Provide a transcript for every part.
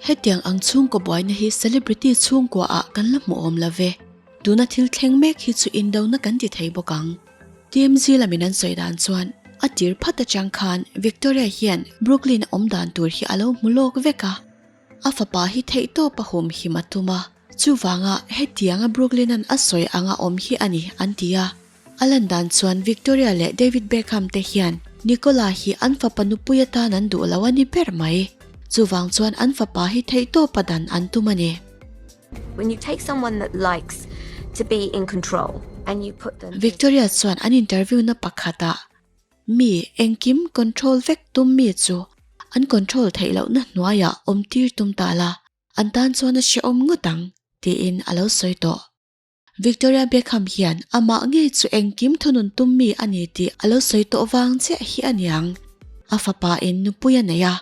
Hetiang ang chhungkaw buaina hi celebrity chhungkua ah kan la hmu awm lo ve. Tuna thil thleng mek hi chu indona kan ti thei bawk ang. TMZ lamin an sawi dan chuan a tir phat atang khan Victoria hian Brooklyn a awm dan tur hi a lo hmu lawk vek a. A fapa hi theihtawp a hum him a tum a, chuvanga hetianga Brooklyn-a'n a sawi anga awm hi a ni an ti a. A lan dan chuan Victoria leh David Beckham te hian Nicola hi an fapa nupui atan an duh lo a ni ber mai. Chuvang chuan an fapa hi theihtawpa dan an tum a ni. When you take someone that likes to be in control and you put them. Victoria chuan an interview na pakhatah mi engkim control vek tum mi chu an control theih lohna hnuaiah awm tir tum ta la, an tan chuan a hrehawm ngawt ang, tiin a lo sawi tawh. Victoria Beckham hian amah ngei chu engkim thunun tum mi a ni tih a lo sawi tawh vang chiah hi a niang. A fapa in nupui a nei a,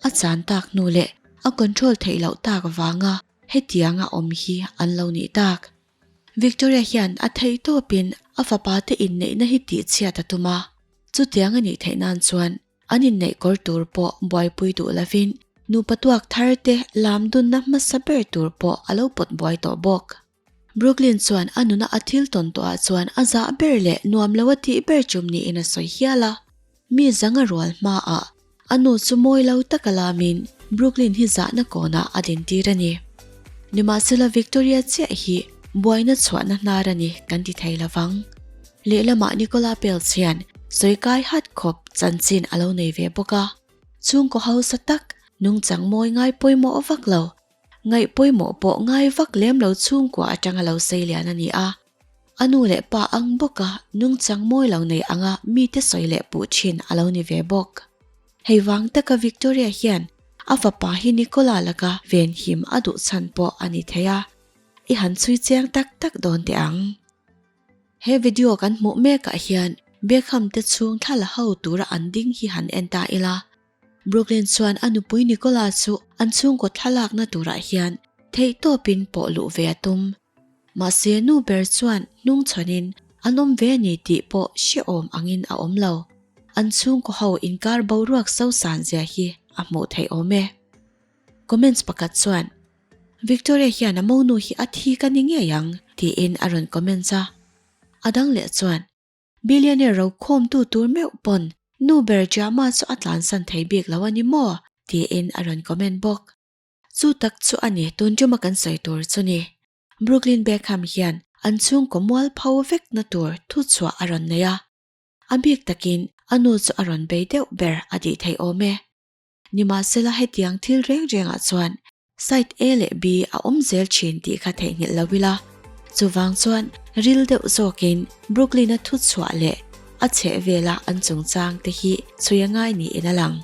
a chan tak hnu leh a control theih loh tak vanga hetiang a awm hi an lo nih tak. Victoria hian a theih tawpin a fapa te inneihna hi tihchhiat a tum a, chutiang a nih theih nan chuan An inneih kawr tur pawh buaipui duh lovin nupa tuak thar te lam dunna hmasa ber tur pawh a lo pawt buai tawh bawk. Brooklyn chuan a nuna a thil tawn tawhah chuan a zah ber leh nuam lo a tih ber chum niin a sawi hial a. Mi zanga rual hmaah a nu chu mawi lo taka lamin Brooklyn hi zahna kawnah a dintir a ni. Nimahsela Victoria chiah hi buaina chhuahna hnar a ni kan ti thei lovang. Lehlamah Nicola Peltz hian sawi kai hat khawp chanchin a lo nei ve bawk a. Chhungkaw hausa tak, nungchang mawi ngai pawimawh vak lo, ngaih pawimawh pawh ngai vak lem lo chhungkua atanga lo sei lian a ni a. A nu leh pa ang bawka nungchang mawi lo nei anga mite sawi leh puh thin a lo ni ve bawk. Hei vang taka Victoria hian a fapa hi Nicola laka venhim a duh chhan pawh a ni thei a, i han chhui chiang tak tak dawn teh ang. He video kan hmuh mekah hian Beckham te chhung thla la ho tura an ding hi han en ta ila. Brooklyn chuan a nupui Nicola chu an chhungkaw thlalakna turah hian theihtawpin pawh luh ve a tum. Mahse nu ber chuan hnungchhanin an awm ve ni tih pawh hrehawm angin a awm lo. An chhungkaw ho inkar boruak sosan zia hi a hmuh theih awm e. Comments pakhat chuan Victoria hian a monu hi a thi ka ni ngei ang tiin a rawn comments a. A dang leh chuan Billionaire ro khawmtu tur meuh pawn nu ber drama chu a tlansan thei bik lo a ni maw? tiin a rawn comment bawk. Chu tak chu a ni tun tuma kan sawi tur chu ni. Brooklyn Beckham hian an chhungkaw mualpho vekna tur thuchhuah a rawn nei a. A bik takin a nu chu a rawn bei deuh ber a tih theih awm e. Nimahsela hetiang thil reng rengah chuan side A leh B a awm zel thin tih kha theihnghilh lo ila. Chuvang chuan ril deuh zawkin Brooklyn-a thuchhuah leh a chhehvela an chungchang te hi chhui a ngai niin a lang.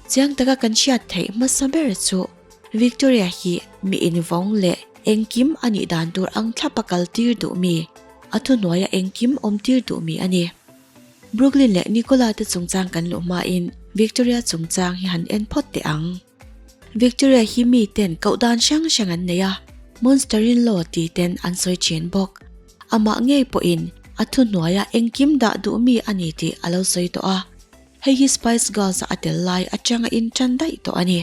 Chiang taka kan hriat theih hmasa ber chu Victoria hi mi invawng leh engkim a nih dan tur ang thlapa kal tir duh mi, a thuhnuaia engkim awm tir duh mi a ni. Brooklyn leh Nicola te chungchang kan luh hmain Victoria chungchang hi han en phawt teh ang. Victoria hi mi ten koh dan hrang hrang an nei a, Monster-in-law ti ten an sawi thin bawk. Amah ngei pawhin a thuhnuaia engkim dah duh mi a ni tih a lo sawi tawh a, hei hi Spice Girls-a a tel lai atanga intan daih tawh a ni.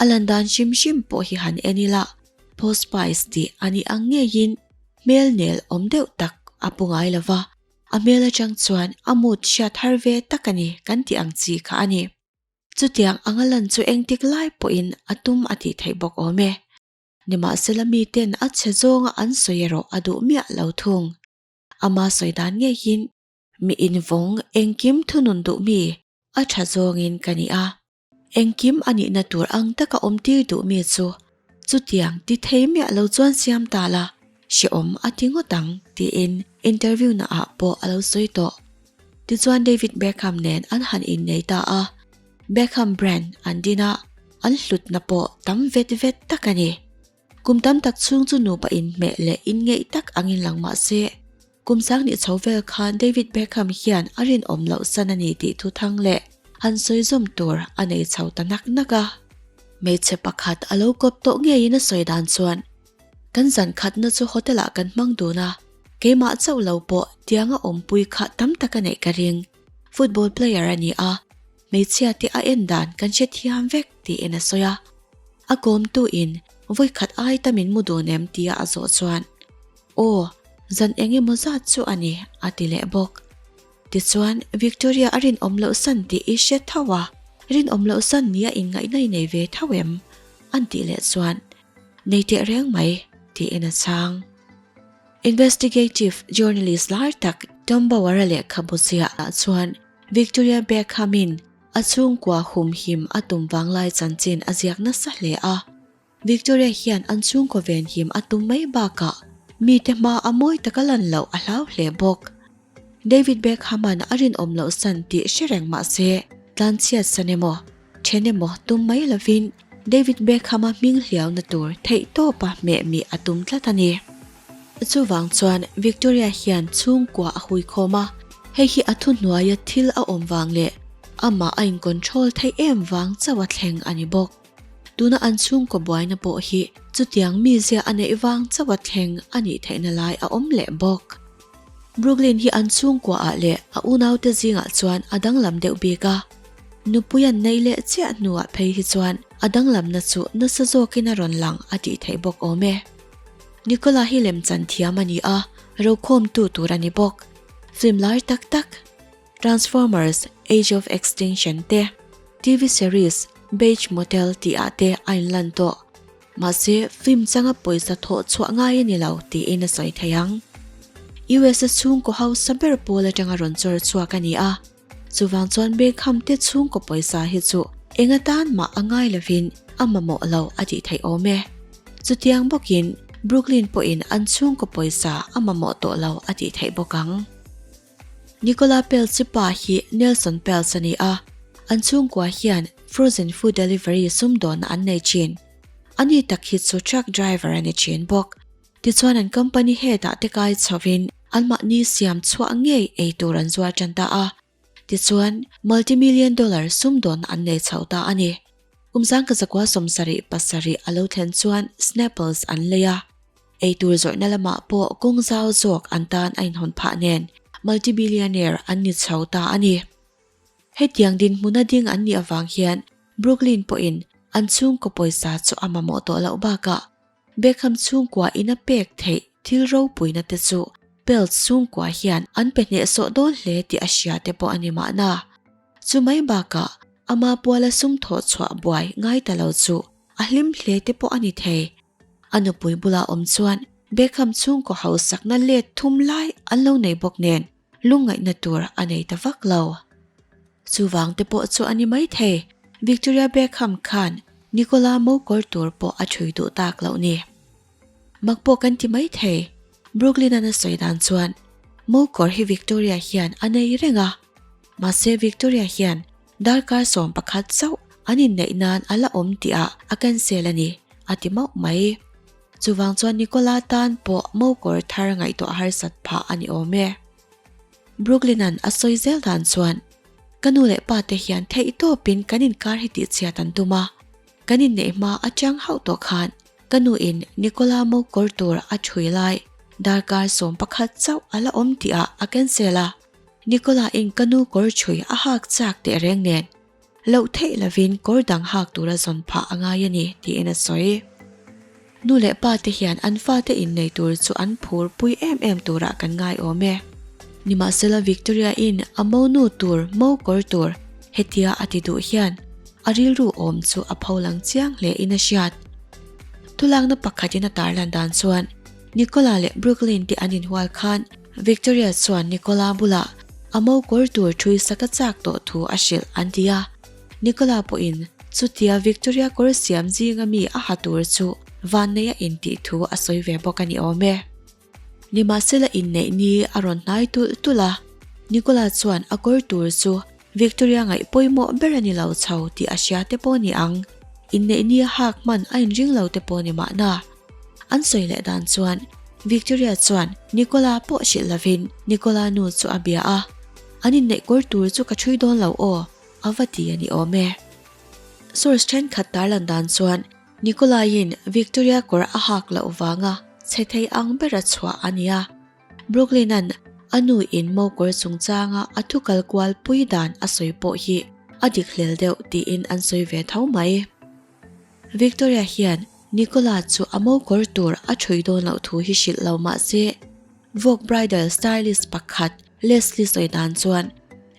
A lan dan hrim hrim pawh hi han en ila, Posh Spice tih a nih ang ngeiin hmel nel awm deuh tak a pu ngai lo va, A hmel atang chuan a mood hriat har ve tak a ni kan tih ang chi kha a ni. Chutiang anga lan chu engtik lai pawhin a tum a tih theih bawk awm e. Nimahsela miten a chhe zawnga an sawi erawh a duh miah lo thung. Ama sawi dan ngeiin mi invawng engkim thunun duh mi a tha zawngin ka ni a. Engkim a nihna tur ang taka awm tir duh mi chu chutiang ti thei miah lo chuan siam ta la, hrehawm a ti ngawt ang tiin interview na ah pawh a lo sawi tawh. Tichuan David Beckham nen an han innei ta a, Beckham brand an din a, an hlutna pawh tam vet vet tak a ni. Kum tam tak chhung chu nupa inhmeh leh inngeih tak angin lang mah se, kum sang ni chho vel khan David Beckham hian a rinawm loh san a ni tih thu thang leh han sawi zawm tur a nei chho ta nak nak a. Hmeichhe pakhat a lo kawp tawh ngeiin a sawi dan chuan, Kan zan khatna chu hotel ah kan hmang dun a, keimah chauh lo pawh tianga awmpui kha tam tak a neih ka ring. Football player a ni a, hmeichhia te a en dan kan hrethiam vek tiin a sawi a. A kawmtu in vawikhat ai ta min mu dun em tia a zawh chuan, Aw, zan eng emaw zat chu a ni, a ti leh bawk. Tichuan, Victoria a rinawm loh san tih i hre tho a, rinawm loh san nia inngaihna i nei ve tho em? an tih leh chuan, Nei teh reng mai, tiin a chhang. Investigative journalist lar tak Tom Bower-a lehkhabu ziahah chuan Victoria Beckham-in a chhungkua humhim a tum vanglai chanchin a ziak nasa hle a. Victoria hian an chhungkaw venhim a tum mai bakah mite hma a mawi taka lan loh a hlau hle bawk. David Beckham-a'n a rinawm loh san tih hre reng mah se, tlanchhiat san emaw, then emaw tum mai lovin David Beckham-a hming hliauna tur theihtawpa hmeh mih a tum tlat a ni. Chuvang chuan Victoria hian chhungkua a huikhawm a, hei hi a thuhnuaia thil a awm vang leh amah a in-control theih em vang chauh a thleng a ni bawk. Tuna an chhungkaw buaina pawh hi chutiang mizia a neih vang chauh a thleng a nih theihna lai a awm leh bawk. Brooklyn hi an chhungkuaah leh a unaute zingah chuan a danglam deuh bik a, nupui an neih leh chiah hnuah phei hi chuan a danglamna chu nasa zawkin a rawn lang a tih theih bawk awm e. Nicola hi lemchan thiam a ni a, rokhawmtu tur a ni bawk. Film lai tak tak. Transformers, Age of Extinction te, TV series Bates Motel tih ah te a inlan tawh. Mahse, film changa pawisa thawh chhuah ngai a ni lo tiin a sawi thei ang. US a chhungkaw hausa ber pawl atanga rawn chawr chhuak a ni a, chuvang chuan Beckham te chhungkaw pawisa hi chu eng atan mah a ngai lovin a mamawh lo a tih theih awm e. Chutiang bawkin Brooklyn pawhin an chhungkaw pawisa a mamawh tawh lo a tih theih bawk ang. Nicola Peltz-i pa hi Nelson Peltz a ni a, an chhungkua hian frozen food delivery sumdawnna an nei thin. Ani tak hi chu truck driver a ni thin bawk. Tichuan an company head-ah te kai chhovin anmahni siam chhuah ngei ei tur an zuar tan ta a. Tichuan multi-million dollar sumdawnna an nei chho ta a ni. Kum zangka zakua 77 a lo thlen chuan Snapples an lei a. Eitur zawrhna lamah pawh kawng zau zawk an tan a inhawn phah nen multi-billionaire an ni chho ta a ni. Hetiang dinhmuna ding an nih avang hian Brooklyn pawhin an chhungkaw pawisa chu a mamawh tawh loh bakah Beckham chhungkua in a pek theih thil ropuina te chu Peltz chhungkua hian an pe hnehsawh dawn hle tih a hria te pawh a ni mahna. Chu mai bakah ama puala sum thawh chhuah buai ngai ta lo chu a hlim hle te pawh a ni thei. A nupui bula awm chuan Beckham chhungkaw hausakna let thum lai an lo nei bawk nen lungngaihna tur a nei ta vak lo. Chuvang te pawh chu a ni maithei, Victoria Beckham khan Nicola mokawr tur pawh a thui duh tak loh ni. Mak pawh kan ti maithei, Brooklyn-an a sawi dan chuan mokawr hi Victoria hian a nei reng a, mahse Victoria hian Darkar 11 chauh an inneih nan a la awm tihah a cancel a ni, a ti mauh mai. Chuvang chuan Nicola tan pawh mokawr thar ngaihtuah harsat phah a ni awm e. Brooklyn-a'n a sawi zel dan chuan, Ka nu leh pa te hian theihtawpin kan inkar hi tihchhiat an tum a, kan inneih hma atang hauh tawh khan ka nuin Nicola mokawr tur a thui lai darkar 11 chauh a la awm tihah a cancel a, Nicola in ka nu kawr chhui a hak chak teh reng nen, loh theih lovin kawr dang hak tura zawn phah a ngai a ni, tiin a sawi. Nu leh pa te hian an fate innei tur chu an phur pui em em turah kan ngai awm e. Nimahsela Victoria in a mo nu tur mo kawr tur hetia a ti duh hian a rilru awm chu a pho lang chiang hle in a hriat. Thulakna pakhatin a tarlan dan chuan Nicola leh Brooklyn te an inhual khan Victoria chuan Nicola bulah a mo kawr tur thui sak a chak tawh thu a hrilh an ti a. Nicola pawhin chutia Victoria kawr siam zinga mi a ha tur chu vannei a intih thu a sawi ve bawk a ni awm e. Nimahsela inneih ni a rawn hnai tulh tulh a, Nicola chuan a kawr tur chu Victoria ngaih pawimawh ber a ni lo chho tih a hria te pawh ni ang, inneih ni a hak hman a inring lo te pawh ni mahna. An sawi leh dan chuan Victoria chuan Nicola pawh hrilh lovin Nicola nu chu a bia a, An inneih kawr tur chu ka ṭhui dawn lo aw, a va ti a ni awm e. Source ṭhenkhat tarlan dan chuan Nicola-in Victoria kawr a hak loh vanga chhe thei ang bera chhuah a ni a. Brooklyn-a'n a nu in mo kawr chungchanga a thu kal kual pui dan a sawi pawh hi a dik hlel deuh tiin an sawi ve tho mai. Victoria hian Nicola chu a mo kawr tur a thui dawn loh thu hi hrilh lo mah se, Vogue bridal stylist pakhat Leslie sawi dan chuan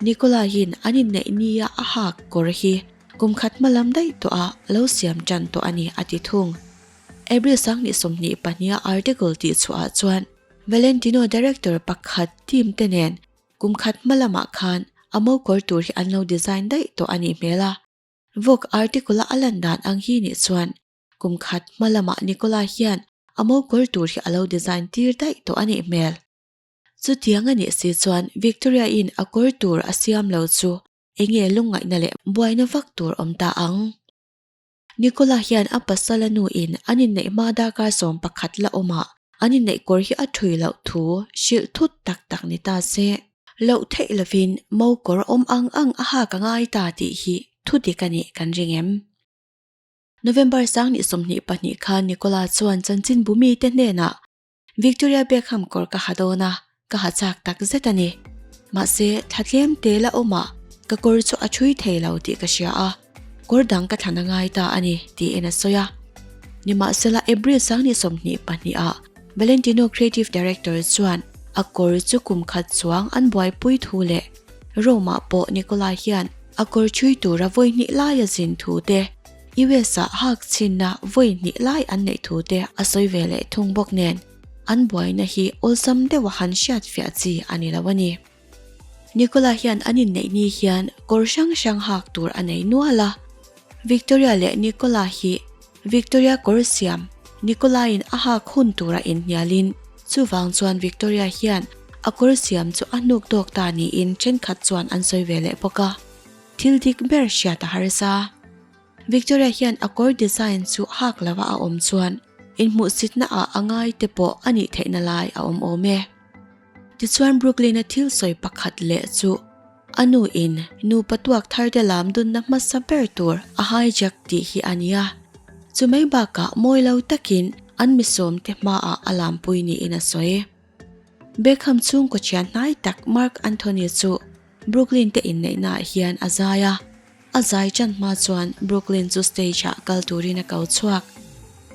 Nicola hian an inneih nia a hak kawr hi kum khat hma lam daih tawh a lo siam tan tawh a ni a ti thung. April 2022 a article tih chhuah ah chuan Valentino director pakhat team te nen kum khat hma lamah khan a mo kawr tur hi an lo design daih tawh a nih hmel a. Vogue article a a lan dan ang hi nih chuan kum khat hma lamah Nicola hian a mo kawr tur hi a lo design tir daih tawh a nih hmel. Chutiang a nih si chuan Victoria in a kawr tur a siam lo chu enge lungngaihna leh buaina vak tur awm ta ang. Nicola hian a pasal a nu in an inneih hma darkar 11 la awmah an inneih kawr hi a thui loh thu hrilh thut tak tak ni ta se. Loh theih lovin mo kawr awm ang ang a hak a ngai ta tih hi thu dik a nih kan ring em? November 2022 khan Nicola chuan chanchinbu mite hnenah Victoria Beckham kawr ka ha dawn a, ka ha chak tak zet a ni. Mahse, thla tlem te la awm a, ka kawr chu a thui thei lo tih ka hria a, kawr dang ka thlan a ngai ta a ni, tiin a sawi a. Nimahsela, April 2022 ah Valentino Creative Director chuan a kawr chu kum khat chuang an buaipui thu leh Rome ah pawh Nicola hian a kawr thui tura vawi hnih lai a zin thu te, US ah hak chhinna vawi hnih lai an neih thu te a sawi ve leh thung bawk nen an buaina hi awlsam deuha han hriat fiah chi a ni lo a ni. Nicola hian an inneih ni hian kawr hrang hrang hak tur a nei nual a. Victoria leh Nicola hi Victoria kawr siam Nicola in a hak hun tura inhnialin chuvang chuan Victoria hian a kawr siam chu a hnuk dawk ta niin thenkhat chuan an sawi ve leh bawk a. Thil dik ber hriat a harsa. Victoria hian a kawr design chu hak lova a awm chuan inhmuhsitna ah a ngai te pawh a nih theihna lai a awm awm e. Tichuan Brooklyn a thil sawi pakhat leh chu a nu in nupa tuak thar te lam dunna hmasa ber tur a hijack tih hi a nia. Chumai bakah mawi lo takin an misawm te hmaah a lampui niin a sawi. Beckham chhungkaw thian hnai tak Marc Anthony chu Brooklyn te inneihna ah hian a zai a, a zai tan hma chuan Brooklyn chu stage ah kal turin a ko chhuak.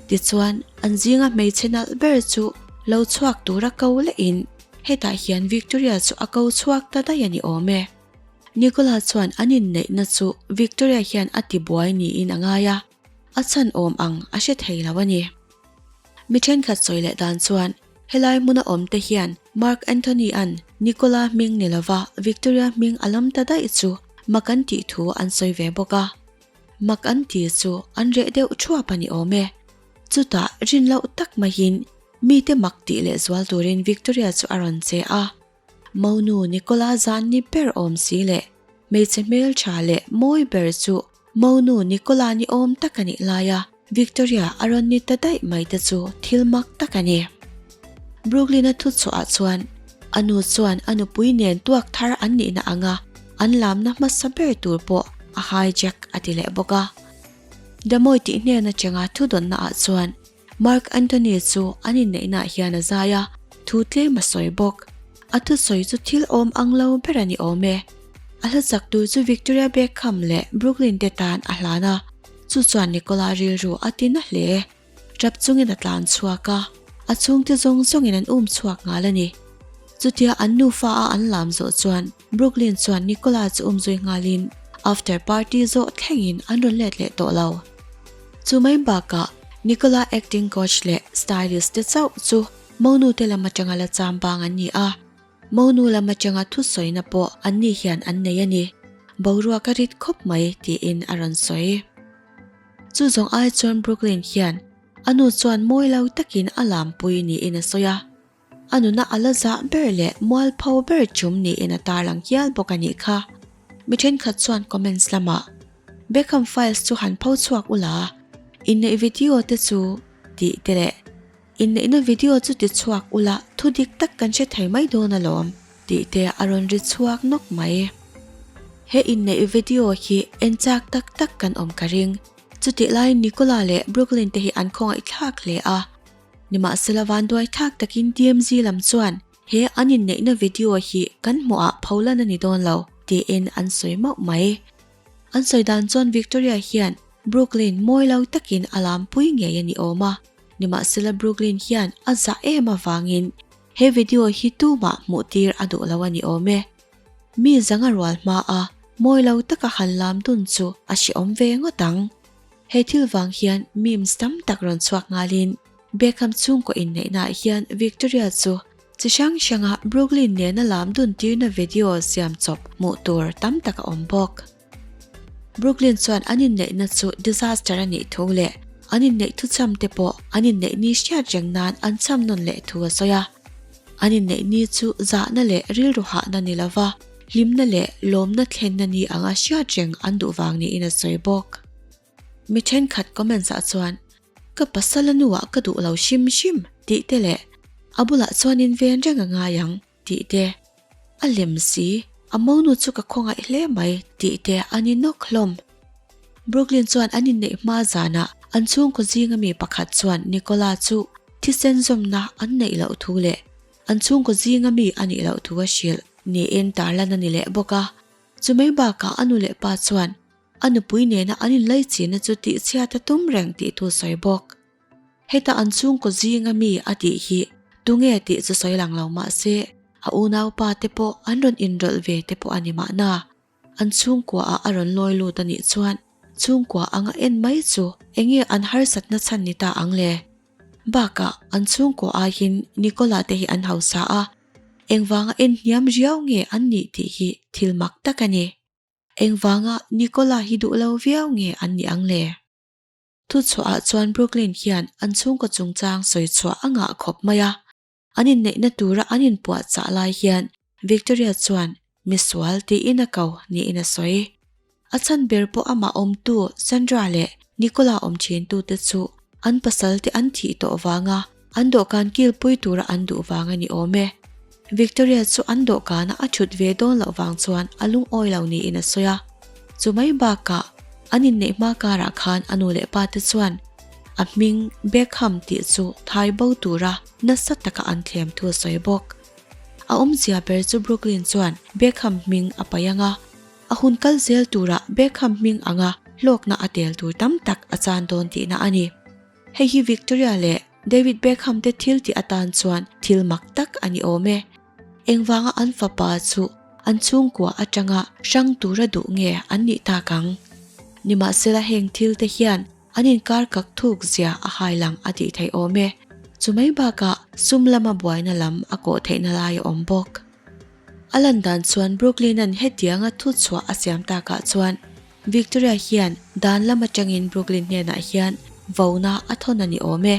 Tichuan, an zinga hmeichhe nalh ber chu lo chhuak tura ko lehin hetah hian Victoria chu a ko chhuak ta daih a ni awm e. Nicola chuan an inneihna chu Victoria hian a tibuai niin a ngai a, a chhan awm ang a hre thei lo a ni. Mi thenkhat sawi leh dan chuan helai hmuna awm te hian Mark Anthony-a'n Nicola hming ni lova Victoria hming a lam ta daih chu mak an tih thu an sawi ve bawk a. Mak an ti chu an reh deuh thuap a ni awm e. Chutah rin loh tak maiin mite mak tih leh zual turin Victoria chu a rawn che a. Monu Nicola zan ni ber awm si leh hmeichhe hmeltha leh mawi ber chu Monu Nicola ni awm tak a nih laia Victoria a rawn ni ta daih mai te chu thil mak tak a ni. Brooklyn-a thu chhuah ah chuan a nu chuan a nupui nen tuak thar an nihna anga an lamna hmasa ber tur pawh a hijack a ti leh bawk a. Damoy tih hnen atanga thu dawnna ah chuan Mark Anthony chu an inneihna ah hian a zai a, thu tlem a sawi bawk. A thusawi chu thil awm ang lo ber a ni awm e. A hla chak tur chu Victoria Beckham leh Brooklyn te tan a hlan a, chu chuan Nicola rilru a ti na hle. Tap chungin a tlan chhuak a, a chhungte zawng zawngin an um chhuak nghal a ni. Chutia an nufa a an lam zawh chuan Brooklyn chuan Nicola chu um zui nghalin after party zawh thlengin an rawn let leh tawh lo. Chu mai bakah Nicola acting coach leh stylist te chauh chu monu te lam atanga la cham bang an ni a, monu lam atanga thusawina pawh an ni hian an nei a ni. Boruak a rit khawp mai tiin a rawn sawi. Chu zawng ai chuan Brooklyn hian a nu chuan mawi lo takin a lampui niin a sawi a. A nuna a la zah ber leh mualpho ber chum niin a tarlang hial bawk a nih kha. Mi thenkhat chuan comments lamah, Beckham files chu han pho chhuak ula, inneih video te chu tih te leh Inneihna video chu ti chhuak ula thu dik tak kan hre thei mai dawn alawm tih te a rawn ri chhuak nawk mai. He inneih video hi en chak tak tak kan awm ka ring. Chutih laiin Nicola leh Brooklyn te hi an khawngaih thlak hle a. Nimahsela vanduai thlak takin TMZ lam chuan he an inneihna video hi kan hmuhah pholan a ni dawn lo tiin an sawi mauh mai. An sawi dan chuan Victoria hian. Brooklyn mawi lo takin a lampui ngei a ni awm a, nimahsela Brooklyn hian a zah em avangin he video hi tumah hmuh tir a duh lo a ni awm e. Mi zanga rual hma a mawi lo taka han lam dun chu a hrehawm ve ngawt ang. He thil vang hian memes tam tak rawn chhuak nghalin Beckham chhungkaw inneihnaah hian Victoria chu chi hrang hranga Brooklyn nena lam dun tirna video siam chawp hmuh tur tam tak a awm bawk. Brooklyn chuan an inneihna chu disaster a nih thu leh an inneih thuchham te pawh an inneih ni hriat reng nan an chham nawn leh thu a sawi a. An inneih ni chu zahna leh rilru hahna ni lova hlimna leh lawmna thlenna ni anga hriat reng an duh vang niin a sawi bawk. Mi thenkhat comments ah chuan, Ka pasal a nuah ka duh lo hrim hrim tih te leh a bulah chuan in ven reng a ngai ang tih te, A lem si, a monu chu ka khawngaih hle mai tih te a ni nawk hlawm. Brooklyn chuan an inneih hma zanah an chhungkaw zinga mi pakhat chuan Nicola chu thisen zawmna an neih loh thu leh an chhungkaw zinga mi a nih loh thu a hrilh niin tarlan a ni leh bawk a. Chumai bakah a nu leh pa chuan a nupui nena an inlaichinna chu tihchhiat a tum reng tih thu sawi bawk. Heta an chhungkaw zinga mi a tih hi tunge tih chu sawi lang lo mah se a unaupa te pawh an rawn inrawlh ve te pawh a ni mahna. An chhungkua ah a rawn lawi lut a nih chuan chhungkua anga en mai chu enge an harsatna chhan ni ta ang le? Bakah an chhungkua aiin Nicola te hi an hausa a, engvanga en hniam riau nge an nih tih hi thil mak tak a ni. Engvanga Nicola hi duh lo viau nge an nih ang le? Thuchhuahah chuan Brooklyn hian an chhungkaw chungchang sawi chhuah a ngah khawp mai a. An inneihna tura an inpuahchah lai hian Victoria chuan misual tiin a ko niin a sawi. A chhan ber pawh amah awmtu Sandra leh Nicola awm thintute chu an pasalte an thih tawh vanga an dawhkan kilpui tura an duh vang a ni awm e. Victoria chu an dawhkana a thut ve dawn loh vang chuan a lungawi lo niin a sawi a. Chu mai bakah an inneih hma karah khan a nu leh pa te chuan a hming Beckham tih chu thai bo tura nasa taka an thlem thu a sawi bawk. A awmzia ber chu Brooklyn chuan Beckham hming a paih ang a, a hun kal zel turah Beckham hming anga hlawkna a tel tur tam tak a chan dawn tihna a ni. Hei hi Victoria leh David Beckham te thil tih atan chuan thil mak tak a ni awm e. Engvanga an fapa chu an chhungkua atanga hrang tura duh nge an nih tak ang? Nimahsela heng thil te hian an inkar kak thuk zia a hai lang a tih theih awm e. Chumai bakah sum lama buaina lam a kawh theihna lai a awm bawk. A lan dan chuan Brooklyn-a'n hetianga thu chhuah a siam takah chuan Victoria hian dan lam atangin Brooklyn hnenah hian vona a thawn a ni awm e.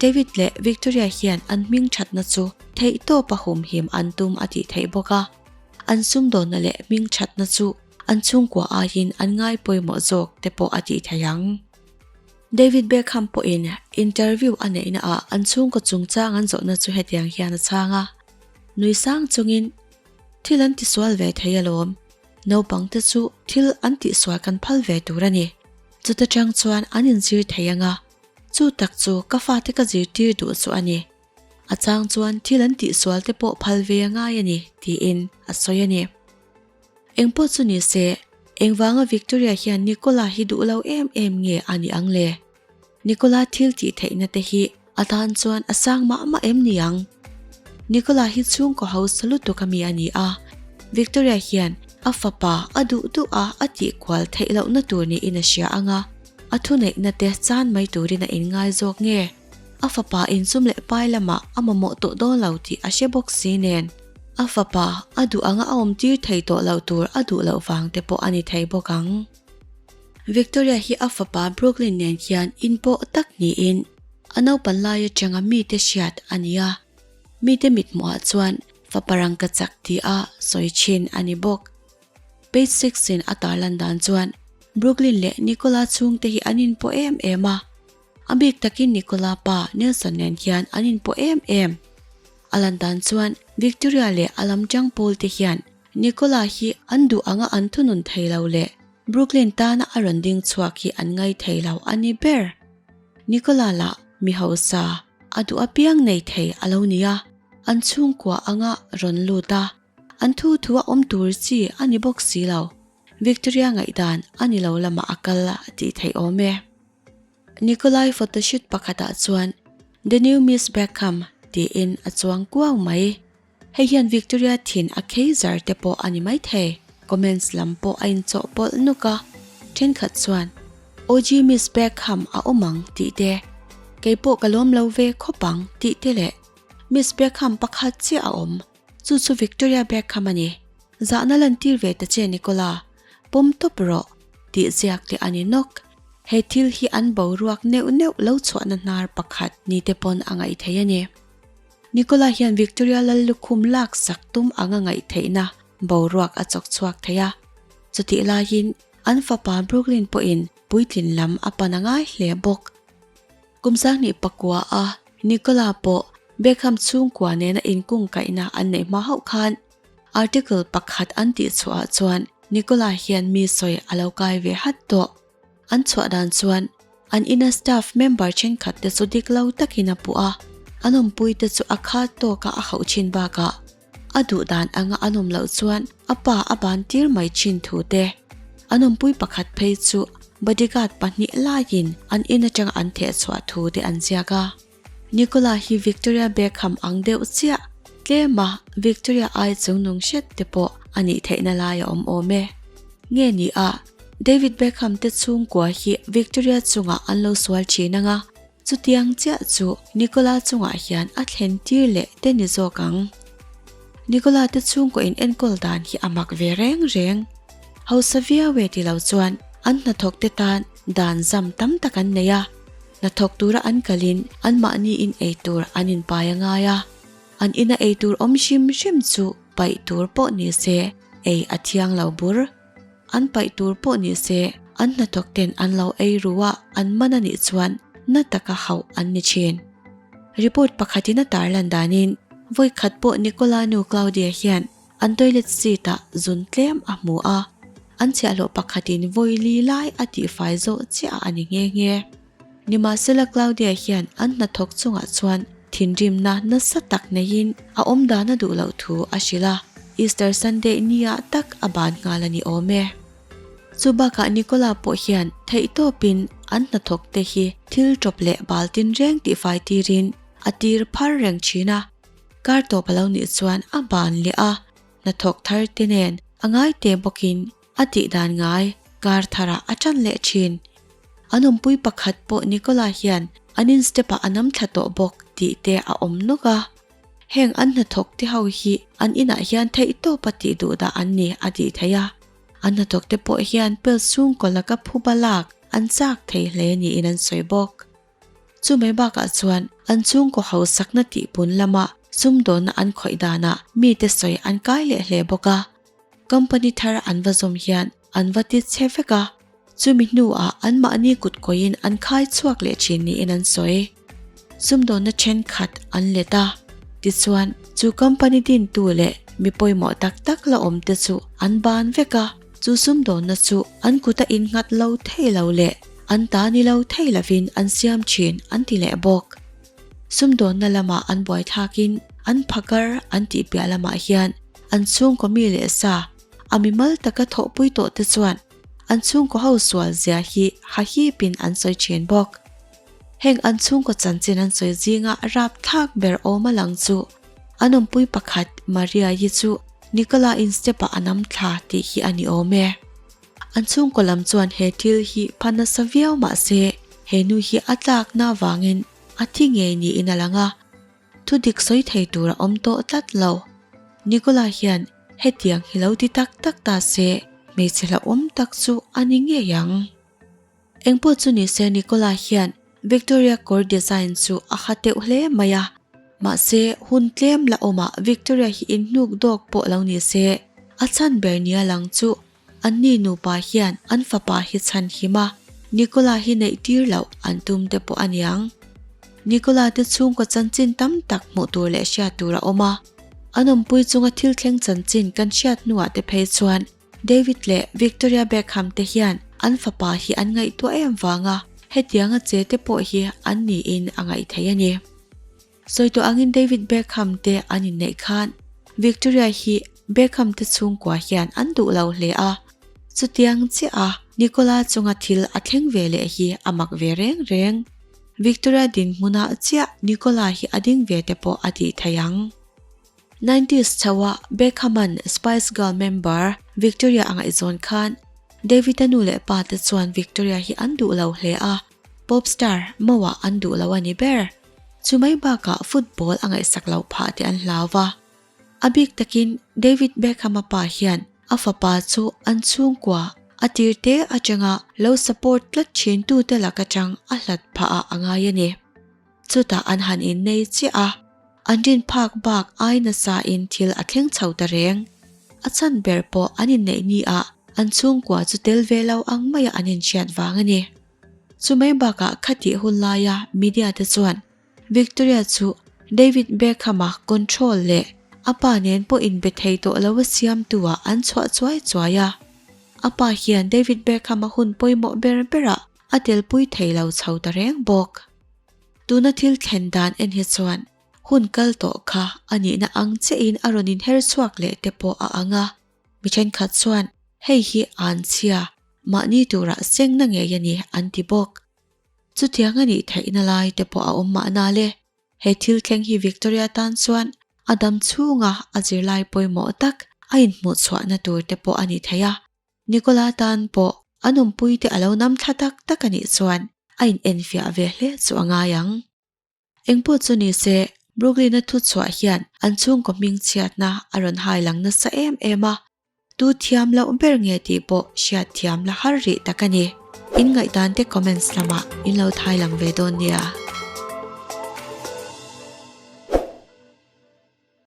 David leh Victoria hian an hming thatna chu theihtawp a humhim an tum a tih theih bawk a. An sumdawnna leh hming thatna chu an chhungkua aiin an ngai pawimawh zawk te pawh a tih theih ang. David Beckham pawhin interview a neihna ah an chhungkaw chungchang an zawhna chu hetiang hian a chhang a, Nui sang chungin thil an tisual ve thei alawm. Naupang te chu thil an tihsual kan phal ve tur a ni. Chuta tang chuan an inzir thei ang a, chu tak chu ka fate ka zirtir duh chu a ni. A chang chuan thil an tihsual te pawh phal ve a ngai a ni, tiin a sawi a ni. Engpawh chu ni se, engvanga Victoria hian Nicola hi duh lo em em nge a ni ang le? Nicola thil tih theihna te hi a tan chuan a sang mah mah em ni ang? Nicola hi chhungkaw hausa lutuk a mi a ni a, Victoria hian a fapa a duh duh a a tih kual theih lohna tur niin a hria ang a, a thuneihna te chan mai turin a inngai zawk nge? A fapa insum leh pai lamah a mamawh tawh dawn lo tih a hre bawk si nen, a fapa a duh anga a awmtir thei tawh loh tur a duh loh vang te pawh a ni thei bawk ang. Victoria hi a fapa Brooklyn nen hian inpawh tak niin a naupan lai atanga mite hriat a ni a, mite mithmuhah chuan fapa rangkachak ti a sawi thin a ni bawk. Page Six in a tarlan dan chuan Brooklyn leh Nicola chhungte hi an inpawh em em a, a bik takin Nicola pa Nelson nen hian an inpawh em em. A lan dan chuan Victoria leh a lam tang pawl te hian Nicola hi an duh anga an thunun thei lo leh Brooklyn tana a rawn ding chhuak hi an ngai thei lo a ni ber. Nicola lah mi hausa, a duh apiang nei thei a lo ni a, an chhungkua anga rawn lut a, an thu thu a awm tur chi a ni bawk si lo. Victoria ngaihdan a ni lo lamah a kal a tih theih awm e. Nikolai photoshoot pakhatah chuan The New Miss Beckham tiin a chuang kuau mai. Hei hian Victoria thin a khei zar te pawh a ni maithei. Comments lam pawh a inchawhpawlh nuk a, thenkhat chuan OG Miss Beckham a awm ang tih te, kei pawh ka lawm lo ve khawp ang tih te leh Miss Beckham pakhat chiah a awm, chu chu Victoria Beckham a ni. Zahna lantir ve ta che Nicola, pawm tawp rawh tih ziak te a ni nawk. He thil hi an boruak neuh neuh lo chhuahna hnar pakhat ni te pawn a ngaih theih a ni. Nicola hian Victoria lal lukhum lak sak tum anga ngaih theihna boruak a chawk chhuak thei a. Chutih laiin an fapa Brooklyn pawhin puitlin lam a pan a ngai hle bawk. Kum sanghnih pakua a Nicola pawh Beckham chhungkua nena inkungkaihna an neih hma hauh khan article pakhat an tihchhuahah chuan Nicola hian mi sawi a lo kai ve hat tawh. An chhuah dan chuan an ina staff member thenkhat te chu dik lo takin a puh a, an awmpui te chu a khat tawka a hauh thin bakah a duh dan anga an awm loh chuan a pa a ban tir mai thin thu te. An awmpui pakhat phei chu bodyguard pahnih laiin an in atanga an theh chhuah thu te an ziak a. Nicola hi Victoria Beckham ang deuh chiah, tlema Victoria ai chungnung hret te pawh a nih theihna lai a awm awm e. Nge ni a, David Beckham te chhungkua hi Victoria chungah an lo sual thin ang a, chutiang chiah chu Nicola chungah hian a thlen tir leh te ni zawk ang. Nicola te chhungkaw in enkawl dan hi a mak ve reng reng. Hausa viau e ti lo chuan an hnathawk te tan dan zam tam tak an nei a. Hnathawk tura an kalin anmahni in ei tur an inpai a ngai a, an ina ei tur awm hrim hrim chu paih tur pawh ni se ei a thiang lo bur. An paih tur pawh ni se an hnathawk ten an lo ei ru a, an man a nih chuan na taka hauh an ni thin. Report pakhatin a tarlan danin vawi khat pawh Nicola nu Claudia hian An toilet seat ah zun tlem a hmu a, an chhiahhlawh pakhatin vawi li lai a tihfai zawh chiah a ni nghe nghe. Nimahsela Claudia hian an hnathawk chungah chuan thinrimna nasa tak neiin a awmdan a duh loh thu a hrilh a, Easter Sunday niah tak a ban nghal a ni awm e. Chu bakah Nicola pawh hian theihtawpin an hnathawk te hi thil tawp leh bal tinreng tihfai tirin a tir phar reng thin a. Kar tawp a lo nih chuan a ban leh a, hnathawk thar te nen a ngai te bawkin a tih dan ngai kar tharah a tan leh thin. An awmpui pakhat pawh Nicola hian an in step ah a nam thla tawh bawk tih te a awm nawk a. Heng an hnathawk te ho hi an inah hian theihtawp a tih duh dah an ni a tih theih a. An hnathawk te pawh hian pel chhungkaw laka phuba lak an chak thei hle niin an sawi bawk. Chu mai bakah chuan an chhungkaw hausakna tihpun lama sumdawnna an khawih danah mite sawi an kai leh hle bawk a. Company thar an va zawm hian an va ti che vek a, chumi hnuah anmahni kut kawiin an khai chhuak leh thin niin an sawi. Sumdawnna thenkhat an let a, tichuan chu company dintu leh mi pawimawh tak tak la awm te chu an ban vek a. Chu sumdawnna chu an kuta innghat lo thei lo leh an ta ni lo thei lovin an siam thin an ti leh bawk. Sumdawnna lamah an buaithlakin an phakar an tih piah lamah hian an chhungkaw mi leh sa a mimal taka thawhpui tawh te chuan an chhungkaw ho sual zia hi hahipin an sawi thin bawk. Heng an chhungkaw chanchin an sawi zinga rapthlak ber awm a lang chu an awmpui pakhat Maria hi chu Nicola in step ah a nam thla tih hi a ni awm e. An chhungkaw lam chuan he thil hi pha nasa viau mah se he nu hi a tlakna avangin a thi ngei niin a lang a, thu dik sawi thei tur a awm tawh tlat lo. Nicola hian hetiang hi lo ti tak tak ta se hmeichhe hlauhawm tak chu a ni ngei ang. Engpawh chu ni se Nicola hian Victoria kawr design chu a ha teuh hle mai a, mahse hun tlem la awmah Victoria hi inhnuk dawk pawh lo ni se, a chhan ber nia lang chu anni nupa hian an fapa hi chhan him a, Nicola hi neih tir loh an tum te pawh a niang. Nicola te chhungkaw chanchin tam tak hmuh tur leh hriat tur a awm a, an awmpui chunga thil thleng chanchin kan hriat hnuah te phei chuan David leh Victoria Beckham te hian an fapa hi an ngaihtuah em vanga hetianga che te pawh hi an niin a ngaih theih a ni. Sawi tawh angin David Beckham te an inneih khan Victoria hi Beckham te chhungkua hian an duh lo hle a. Chutiang chiah a Nicola chunga thil a thleng ve leh hi a mak ve reng reng. Victoria dinhmunah chiah Nicola hi a ding ve te pawh a tih thei ang. Nineties chho a Beckham-a'n Spice Girl member Victoria a ngaihzawn khan David-a nu leh pa te chuan Victoria hi an duh lo hle a, pop star Mo-ah an duh lo a ni ber. Chumai bakah football a ngaihsak loh phah te an hlau va. A bik takin David Beckham-a pa hian a fapa chu an chhungkua a tir te atanga lo support tlat thin tute lak atang a hlat phah ah a ngai a ni. Chutah an han innei chiah a, an rin phak bak ai nasa in thil a thleng chho ta reng. A chhan ber pawh an inneih ni ah an chhungkua chu tel ve lo ang maia an inhriat vang a ni. Chumai bakah khatih hun laia media te chuan Victoria chu David Beckham-a control leh a pa nen pawh inbe thei tawh lo a siamtu ah an chhuah chuai chuai a. A pa hian David Beckham-a hun pawimawh ber berah a telpui thei lo chho ta reng bawk. Tuna thil thlen dan en hi chuan hun kal tawh kha a nihna ang chiahin a rawn inher chhuak leh te pawh a ang a. Mi thenkhat chuan hei hi an chhia, mahni turah sengna ngei a ni an ti bawk. Chutiang a nih theihna lai te pawh a awm mahna le. He thil thleng hi Victoria tan chuan a dam chhunga a zirlai pawimawh tak a inhmuh chhuahna tur te pawh a ni thei a. Nicola tan pawh a numpui te a lo nam thla tak tak a nih chuan a in enfiah ve hle chu a ngai ang. Engpawh chu ni se, Brooklyn-a thu chhuah hian an chhungkaw hming chhiatna a rawn hai lang nasa em em a, tu thiam loh ber nge tih pawh hriat thiam la har rih tak a ni. In ngaihdan te comments lamah in lo thai lang ve dawn nia.